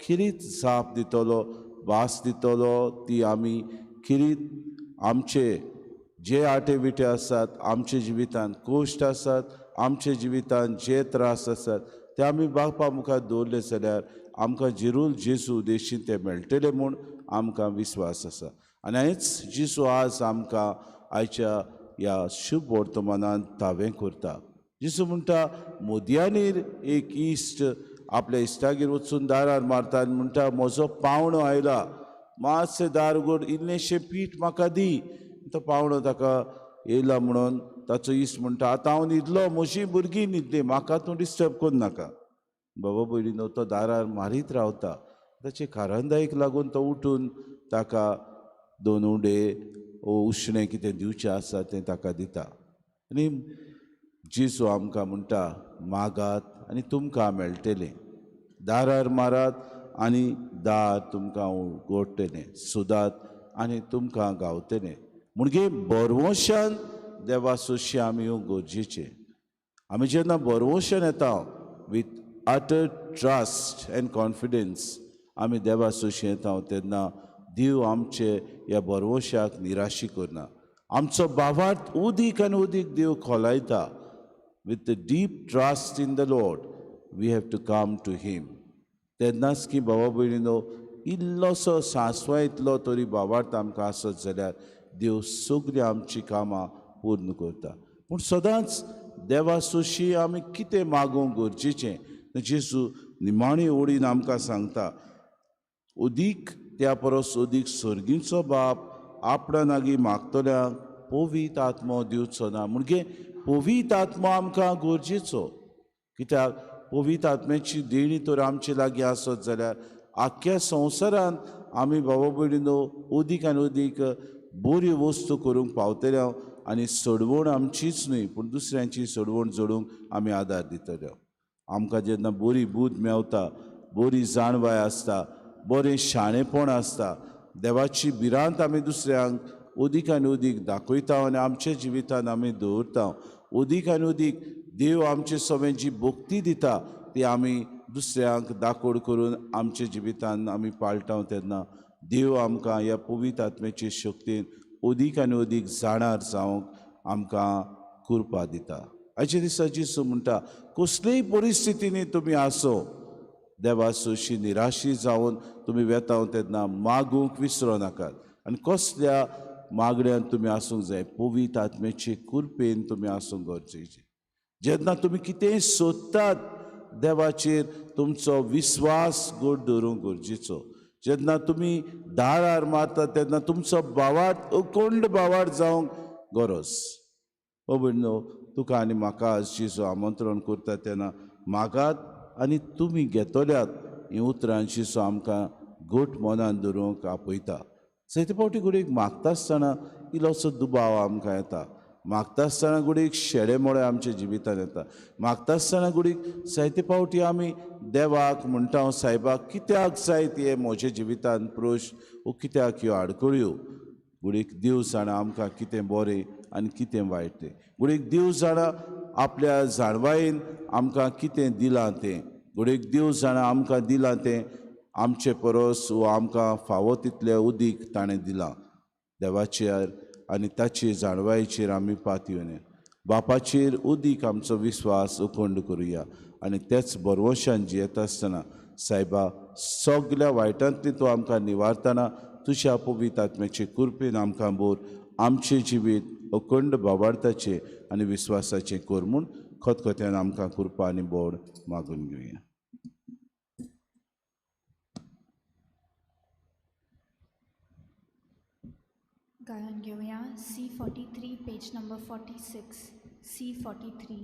खिरीत जाप दितलो, भास दितलो. ती आमी खिरीत आमचे जे आटे विटे आसात, आमच्या जिवितान कश्ट आसात, आमच्या जिवितान जे त्रास आसात ते आमी बापा मुखार दवरले जाल्यार आमकां जिरूल जेजू देशीन ते मेळटले म्हूण आमकां विस्वास आसा. आनी हेंच जेजू आज आमकां आयच्या ह्या शुभ वर्तमानान तावें करता. जेजू म्हणटा, मोदयांनीर एक इश्ट आपल्या इश्टागेर वचून दारार मारता आनी म्हणटा, म्हजो पावणो आयला, मातशें दार उगड, इल्लेंशें पीठ म्हाका दी. तो पावणो ताका येयला म्हणून ताचो इश्ट म्हणटा, आतां हांव न्हिदलो, म्हजी भुरगीं न्हिदली, म्हाका तूं डिस्टर्ब करूं नाका. बाबा भयणीनो, तो दारार मारीत रावता. ताचे कारंदायेक लागून तो उठून ताका 2 उंडे उश्णें कितें दिवचें आसा तें ताका दिता. आनी जेजू आमकां म्हणटा, मागात आनी तुमकां मेळटलें, दारार मारात आनी दार तुमकां उगडटलें, सोदात आनी तुमकां गावतलें. म्हणजे बरवशान देवा सोशी आमी येवंक गरजेचें. आमी जेन्ना बरवशान येता with utter trust and confidence आमी देवा सोशी येता तेन्ना देव आमचे ह्या बरवशाक निराशी करना. आमचो भावार्थ उदीक आनी उदीक देव खोलायता. With the deep trust in the Lord we have to come to him. तेन्नाच की बाबा भयणीनो, इल्लोसो सांसवा इतलो तरी भावार्थ आमकां आसत जाल्यार देव सगळीं आमचीं कामां पूर्ण करता. पूण सदांच देवा सोशी आमी कितें मागूंक गरजेचें जेजू निमाणी ओडीन आमकां सांगता, अदीक त्या परस अदीक सर्गीचो बाप आपणा लागीं मागतल्यांक पवित्र आत्मो दिवचो ना. म्हणजे पवित्र आत्मो आमकां गरजेचो, कित्याक पवित्र आत्म्याची देणी तर आमचे लागीं आसत जाल्यार आख्ख्या संवसारांत आमी बाबा भयणीनो अदीक आनी अदीक बऱ्यो वस्तू करूंक पावतले आनी सोडवण आमचीच न्हय पूण दुसऱ्यांची सोडवण जोडूंक आमी आदार दितले. आमकां जेन्ना बरी बूद मेवता, बरी जाणवाय आसता, बरें शाणेपण आसता, देवाची भिरांत आमी दुसऱ्यांक अदीक आनी अदीक दाखयता आनी आमच्या जिवितान आमी दवरता. अदीक आनी अदीक देव आमचे सगळें जी भक्ती दिता ती आमी दुसऱ्यांक दाखोड करून आमच्या जिवितान आमी पाळटा तेन्ना देव आमकां ह्या पवित्र आत्म्याचे शक्तीन अदीक आनी अदीक जाणार जावंक आमकां कृपा दिता. आयच्या दिसा जेजू म्हणटा, कसलेय परिस्थितींनी तुमी आसो, देवासोशी निराशी जावन तुमी वेता तेन्ना मागूंक विसरो नाकात. आनी कसल्या मागण्यान तुमी आसूंक जाय, पवित्र आत्म्याचे कृपेन तुमी आसूंक गरजेचें. जेन्ना तुमी कितेंय सोदतात देवाचेर तुमचो विस्वास गोड दवरूंक गरजेचो. जेन्ना तुमी दारार मारतात तेन्ना तुमचो भावार्थ अखंड भावार्थ जावंक गरज. ओ भयणो, तुका आनी म्हाका आज जेजू आमंत्रण करता तेन्ना मागात आनी तुमी घेतल्यात हीं उतरां जेजू आमकां घट मनान दवरूंक आपयता. जायते फावटी घडयेक मागता आसतना इल्लोसो दुबाव आमकां येता, मागता आसतना घडयेक शेडे मोडे आमच्या जिवितान येता, मागता आसतना घडयेक जायते फावटी आमी देवाक म्हणटा, सायबाक कित्याक जाय ते म्हज्या जिवितान प्रश्न वो कित्याक ह्यो आडखळ्यो. घडयेक देव जाणा आमकां कितें बरें आनी कितें वायट तें, घडयेक देव जाणा आपल्या जाणवायेन आमकां कितें दिलां तें, घडयेक देव जाणा आमकां दिलां तें आमचे परस वो आमकां फावो तितलें उदीक ताणें दिलां. देवाचेर आनी ताचे जाणवायेचेर आमी पातयेवया, बापाचेर उदीक आमचो विस्वास अखंड करुया आनी तेच बरवशान जियेता आसतना सायबा सगल्या वायटांतली तूं आमकां निवारतना तुज्या पवित्र आत्म्याचे कृपेन आमकां बोर आमचें जिवीत अखंड भावार्थाचें आनी विस्वासाचें कर म्हूण खतखत्यान आमकां कृपा आनी बोड मागून घेवया. गायन घेवया C43 page number 46 C43.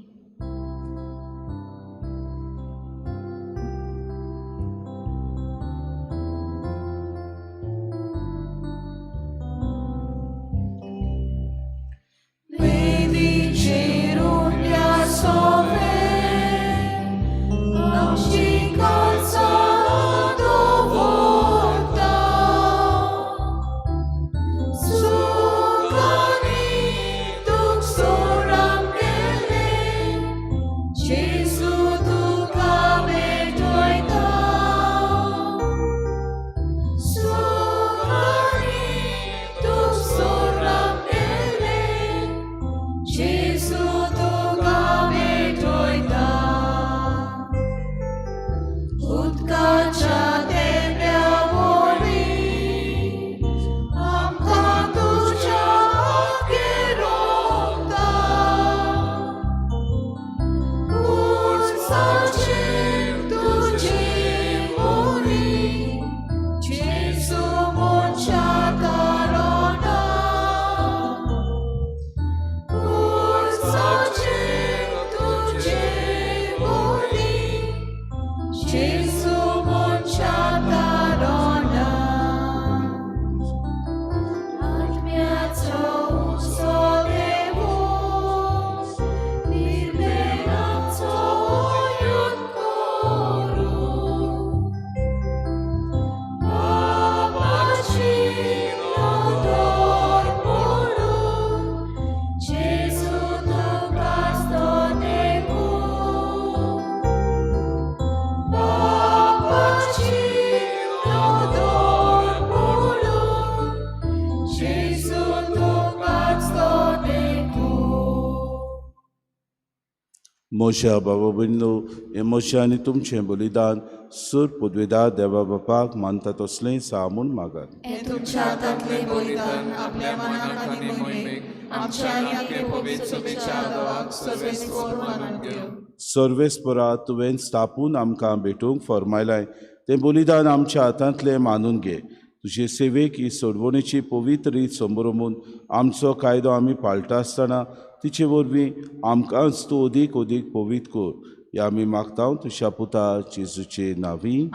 मोशा बाबा भयणीनो, हें मोशा आनी तुमचें बलिदान सूर पदवेदार देवा बापाक मानता तसलें सा म्हूण मागात. हें तुमच्या हातांतलें बलिदान आपल्या मनाक आनी मोहिमेक आमच्या आनी आख्खे पवित्र सभेच्या देवाक सर्वेस्पोर मानून घेव. सर्वेस्परा तुवें स्थापून आमकां भेटूंक फर्मायलाय तें बलिदान आमच्या हातांतलें मानून घे. तुजे सेवेक ही सोडवणेची पवित्र रीत समरमून आमचो कायदो आमी पाळटा आसतना तिचे वरवीं आमकांच तूं अदीक अदीक पवित्र कर. ह्या आमी मागता तुज्या पुता जेजूचे नांवी.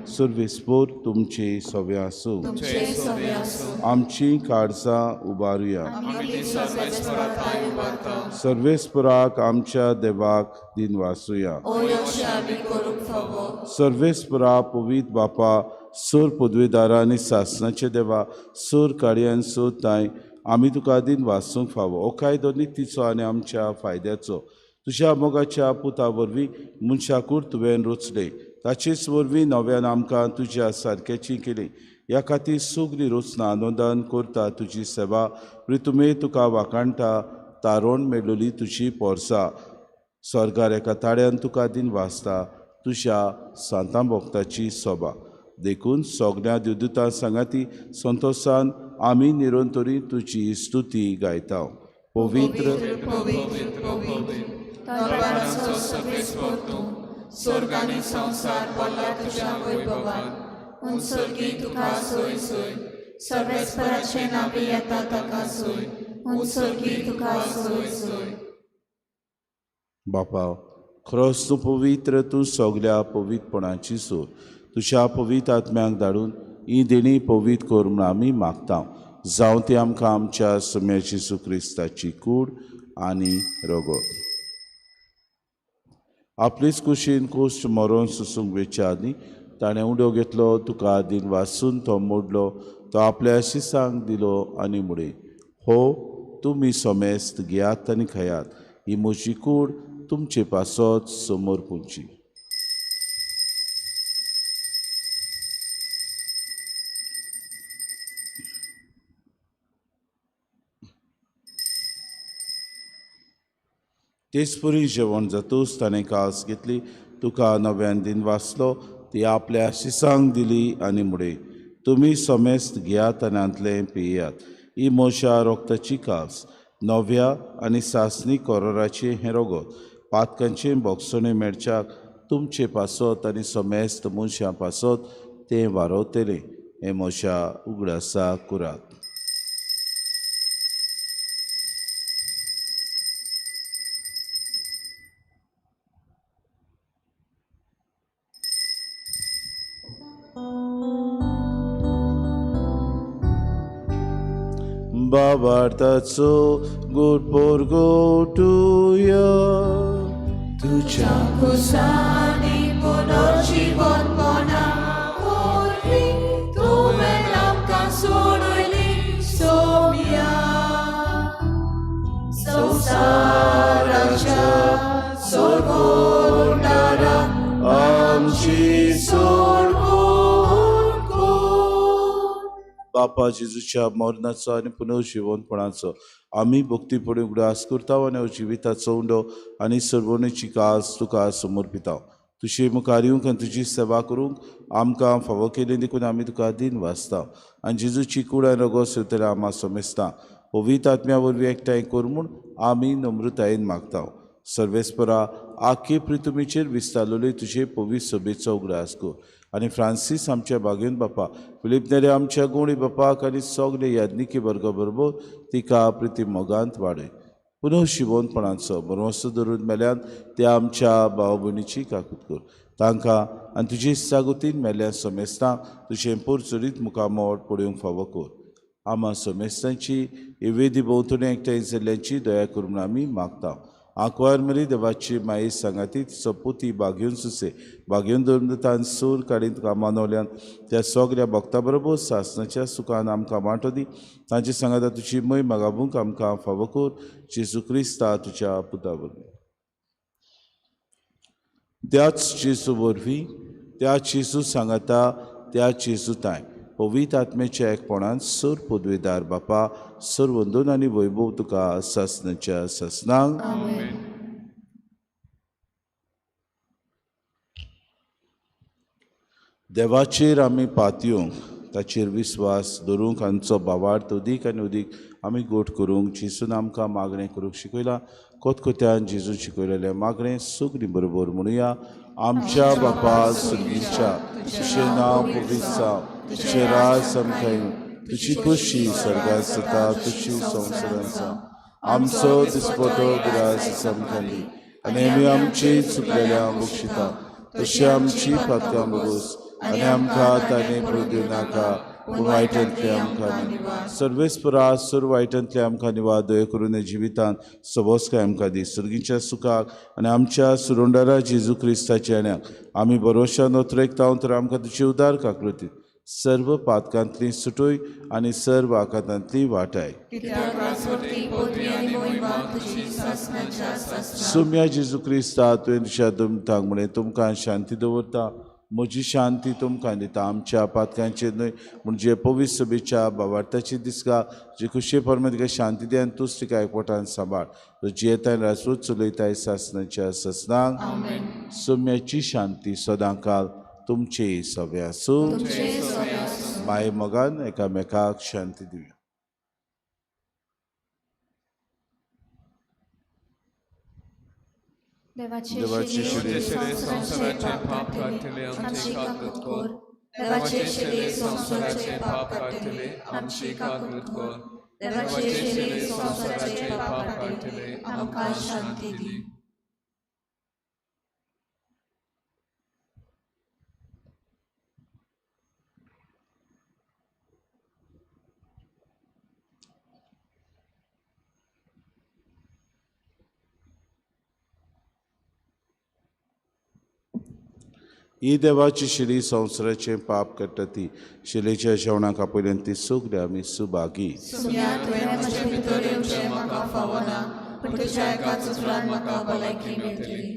सर्वेस्पोर तुमचे सवे आसूं. आमची काळजां उबारुया. सर्वेस्पराक आमच्या देवाक दिन वासुया. सर्वेस्परा पवित्र बापा सोर पदवेदारा आनी सासणाचे देवा सोर काडयान सोर ताय आमी तुका दिन वासूंक फावो. हो कायदो नितीचो आनी आमच्या फायद्याचो. तुज्या मोगाच्या पुता वरवीं मनशाकूड तुवें रचले ताचेच वरवीं नव्यान आमकां तुज्या सारक्याची केली. ह्या खातीर सगळी रचना आनंदान करता तुजी सेवा प्रितुमे तुका वाखाणटा तारोण मेळ्ळली तुजी पोरसा. स्वर्गार एका ताळ्यान तुका दिन वाचता तुज्या सांतां भक्ताची सोबा. देखून सगळ्या देवदूतां सांगाती संतोशान आमी निरंतरी तुजी स्तुती गायता. पवित्र पवित्र पवित्र दरबाराचो सर्वेस्पोर तूं, स्वर्ग आनी संवसार भरला तुज्या वैभवान. उंचसर्गी तुका सोय सोय, सर्वेस्पराचें नांव येता ताका सोय, उंचसर्गी तुका सोय सोय. बापा खरोच तूं पवित्र, तूं सगल्या पवित्रपणाची सोर. तुज्या पवित्र आत्म्यांक धाडून ही देणी पवित्र कर म्हूण आमी मागता. जावं ती आमकां आमच्या सम्या जेजू क्रिस्ताची कूड आनी रगत. आपलेच कुशीन कोश्ट मरोन सोसूंक वेच्या आदीं ताणें उडो घेतलो, तुका दिन वासून तो मोडलो, तो आपल्या शिसांक दिलो आनी मुडे, हो तुमी समेस्त घेयात आनी खायात, ही म्हजी कूड तुमचे पासत समोर पुंची. तेचपरी जेवण जातूच ताणें कास घेतली, तुका नव्यान दिन वाचलो, ती आपल्या शिसांक दिली आनी मुडे, तुमी समेस्त घेयात आनी हांतलें पियात, ही म्हज्या रोगताची कास नव्या आनी सासणी कोरोराचें हें रोगत पातकांचें बोगसणें मेळच्याक तुमचे पासत आनी समेस्त मनशां पासत तें वारवतलें. हें म्हज्या उगडासा कुरात. बाबार्थाचो गुड पोरगोटुया तुज्या कुसांनी पुनर्जीवनपणा वरवीं तुवें आमकां सोडयली सोम्या. संवसाराच्या सोडवणारा आमची सोडवण कर. बापा जेजूच्या मरणाचो आनी पुनर्जिवनपणाचो आमी भक्तीपणी उगडास करता आनी जिविताचो उंडो आनी सर्वणेची कास तुका समर्पिता. तुजे मुखार येवंक आनी तुजी सेवा करूंक आमकां फावो केली देखून आमी तुका दिन वाचता आनी जेजूची कूड आनी रगत सोदतले आमा समेस्ता पवित्र आत्म्या वरवीं एकठांय कर म्हूण आमी नम्रतायेन मागता. सर्वेस्परा आखे प्रितुमीचेर विस्तारलेली तुजे पवित्र सभेचो उगडास कर आनी फ्रांसीस आमच्या बागेन बापा, फिलीप नेरे आमच्या गुणी बापाक आनी सगळे याज्ञिकी वर्गा बरोबर तिका प्रिती मोगांत वाडय. पुनः शिवोनपणाचो बरवस्तो धरून मेल्यान त्या आमच्या भाव भयणीची काकूत कर. तांकां आनी तुजे सागोतीन मेल्ल्या समेस्तांक तुजें पोरचुरीत मुखामोड पळोवंक फावो कर. आमा समेस्तांची वेदी भोंवतणी एकठांय जाल्ल्यांची दया कर म्हूण आमी मागता. आंकवार मरी देवाची माये सांगाती तिचो पुती बागेवन सुसे बागेवन धरून सूर काडीत तुका मानवल्यान त्या सगळ्या भक्ता बरोबर सासणाच्या सुखान आमकां वांटो दी. तांचे सांगाता तुजी मय मागाबूंक आमकां फावो कर. जेजू क्रिस्ता तुज्या पुता वरवीं. त्याच जेजू वरवीं, त्याच जेजू सांगाता, त्याच जेजू ताय पवित्र आत्म्याच्या एकपणान सर पदवेदार बापा सर वंदन आनी वैभव तुका सासणाच्या सासणाक. देवाचेर आमी पातयेवंक ताचेर विस्वास दवरूंक आमचो भावार्थ अदीक आनी अदीक आमी गोट करूंक जेजून आमकां मागणें करूंक शिकयलां. कोतकोत्यान जेजून शिकयलेलें मागणें सगळीं बरोबर म्हणुया. आमच्या बापा सुर्गीच्या, तुजें नांव पवित्र जावं, तुजें राज आमकां येवं, तुजी खोशी स्वर्गांत जाता तशी संवसारांत जावं. आमचो दिसपटो ग्रास आमकां दी आनी आमी आमची चुकलेल्या बक्षिता तशी आमची पातकां बगोस आनी आमकां ताणें पडूं दिवं नाका, पूण वायटांतले आमकां निवार. सर्वेस्परा सर्व वायटांतले आमकां निवार. दया करून ह्या जिवितांत सबसकाय आमकां दी. सर्गीच्या सुखाक आनी आमच्या सुरुंडारा जेजू क्रिस्ताच्या येण्याक आमी भरोश्यान नोत्रेकता तर आमकां तुजी उदार काकृती सर्व पातकांतली सुटूय आनी सर्व आकांतांतली वाटाय. सुम्या जेजू क्रिस्ता, तुवें तुज्या दुमतांक म्हणलें, तुमकां शांती दवरता, म्हजी शांती तुमकां दिता. आमच्या पातकांचेर न्हय म्हणजे पवित्र सभेच्या भावार्थाची दिसका जी खुशे परमे तिका शांती दी आनी तूंच तिका एकवटान सांबाळ. जियेताय राजूच चलयताय सासनाच्या ससनांक. सुम्याची शांती सदांकाल तुमचे सगळे आसूं. माय मोगान एकामेकाक शांती दिवया. देवाचे शिरे संवसाराचे पाप काडटले आमची काकूत कर. देवाचे शिरे संवसाराचे पाप काडटले आमची काकूत कर. देवाचे शिरे संवसाराचे पाप काडटले आमकां शांती दी. ही देवाची शिरी संवसाराचें पाप काडटा ती शिलेच्या जेवणाक आपयल्यान ती सगळी आमी सुभागी. सुम्या, तुवें म्हजे भितर येवचें म्हाका फावना, पूण तुज्या एकाच उतरान म्हाका भलायकी मेळटली.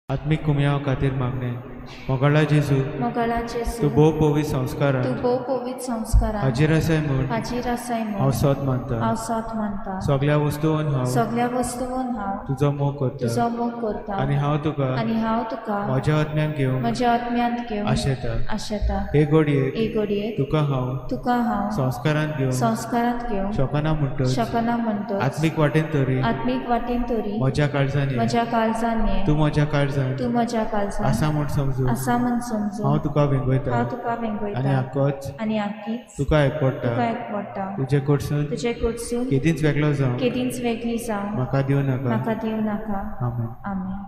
आत्मीक कुमयाव खातीर मागणें. मोगाळा जेजू, मोगाळा जेजू, तूं भोव पवित्र संस्कारान, तूं भोव पवित्र संस्कारान हाजीर आसाय म्हूण, हाजीर आसाय म्हूण हांव सोद मानता, हांव सोद मानता. सगळ्या वस्तून हांव, सगळ्या वस्तून हांव तुजो मोग करता, तुजो मोग करता आनी हांव तुका, आनी हांव तुका म्हज्या आत्म्यान घेवंक, म्हज्या आत्म्यांत घेवंक आशेता. आशेता. हे घडयेक, हे घडयेक तुका हांव, तुका हांव संस्कारांत घेवंक, संस्कारांत घेवंक शकना म्हणटच, शकना म्हणटच, आत्मीक वाटेन तरी, आत्मीक वाटेन तरी म्हज्या काळजान ये, म्हज्या काळजान ये, तूं म्हज्या काळजान, तूं म्हज्या काळजान आसा म्हूण समजून, आसा म्हूण समजून, हांव तुका वेंगयता, हांव तुका वेंगयता आनी आकोच, आनी आकीच तुका एकवडटा, तुका एकवडटा. तुजे कडसून, तुजे कडसून केदींच वेगळो जावं, केदींच वेगळी जावं म्हाका दिवं नाका, म्हाका दिवं नाका. आमेन. आमेन.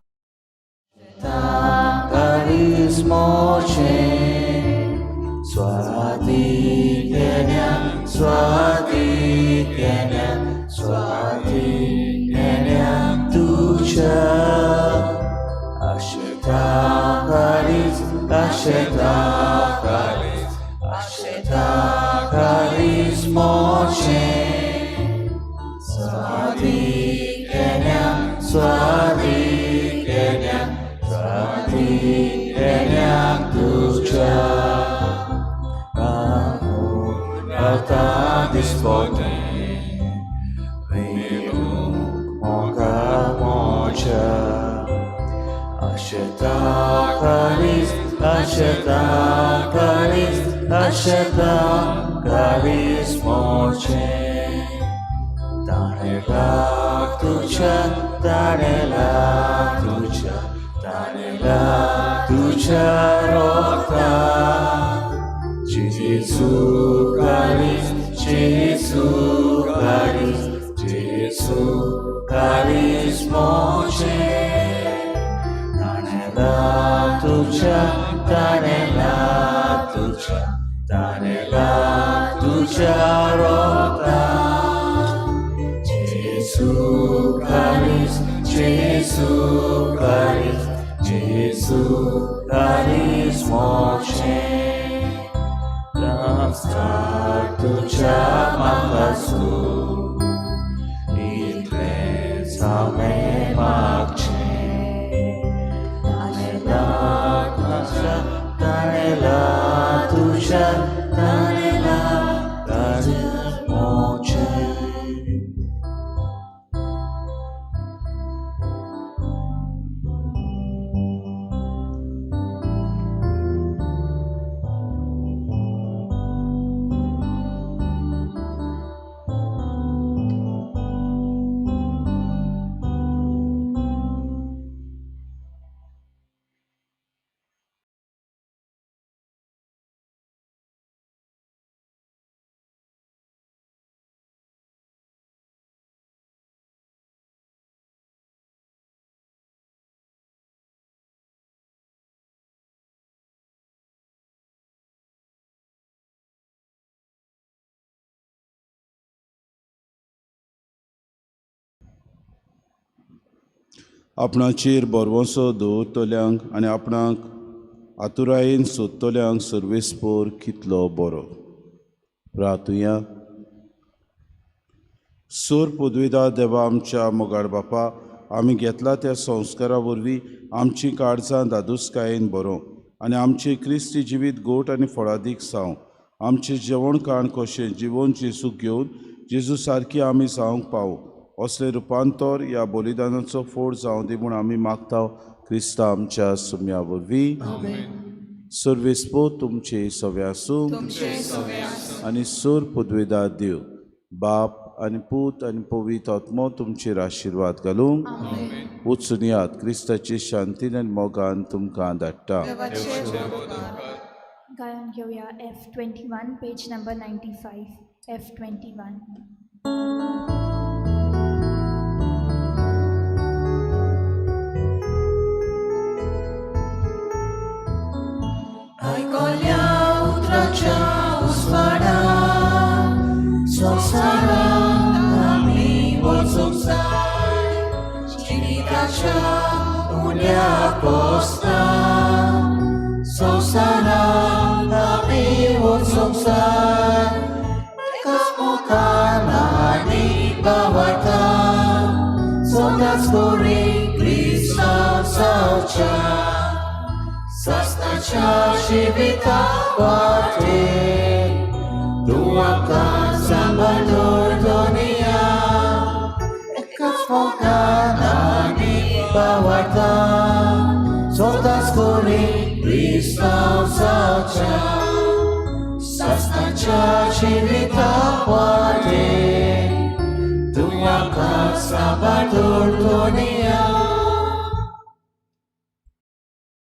आपणाचेर बरवसो दवरतल्यांक आनी आपणाक आतुरायेन सोदतल्यांक सर्वेस्पोर कितलो बरो. प्रातुया. सोर पदवेदा देवा आमच्या मोगाळ बापा, आमी घेतला त्या संस्कारा वरवीं आमची काळजां दादोसकायेन बरोवं आनी आमचें क्रिस्ती जिवीत गोट आनी फळादीक जावं. आमचें जेवण खाण कशें जिवन जेजूक घेवन जेजू सारकी आमी जावंक पावूं असलें रुपांतर ह्या बलिदानाचो फोड जावं दी म्हूण आमी मागता क्रिस्ता आमच्या सुम्या वरवीं. सर्वेस्पो तुमचे सवे आसूं आनी सोर पदवेदार देव बाप आनी पूत आनी पवित्र आत्मो तुमचेर आशिर्वाद घालूंक वचून यात. क्रिस्ताची शांतीन आनी मोगान तुमकां धाडटा. गायन घेवया F21 page number 95 F21. आयकल्या उतराच्या उस्वाडा संवसारांत आमी वचूंक जाय जिविताच्या उण्या पोसता संवसारांत आमी वचूंक जाय एकाच मोगान आनी भावार्थान सदांच करी क्रिस्तांव जावच्या सासणाच्या जिविता वाटेर तूं आमकां सांबाळ दुनिया एकाच मोगान आनी भावार्थान सदांच करी क्रिस्तांव जावच्या सासणाच्या जिविता वाटेर तूं आमकां सांबाळ दुनिया.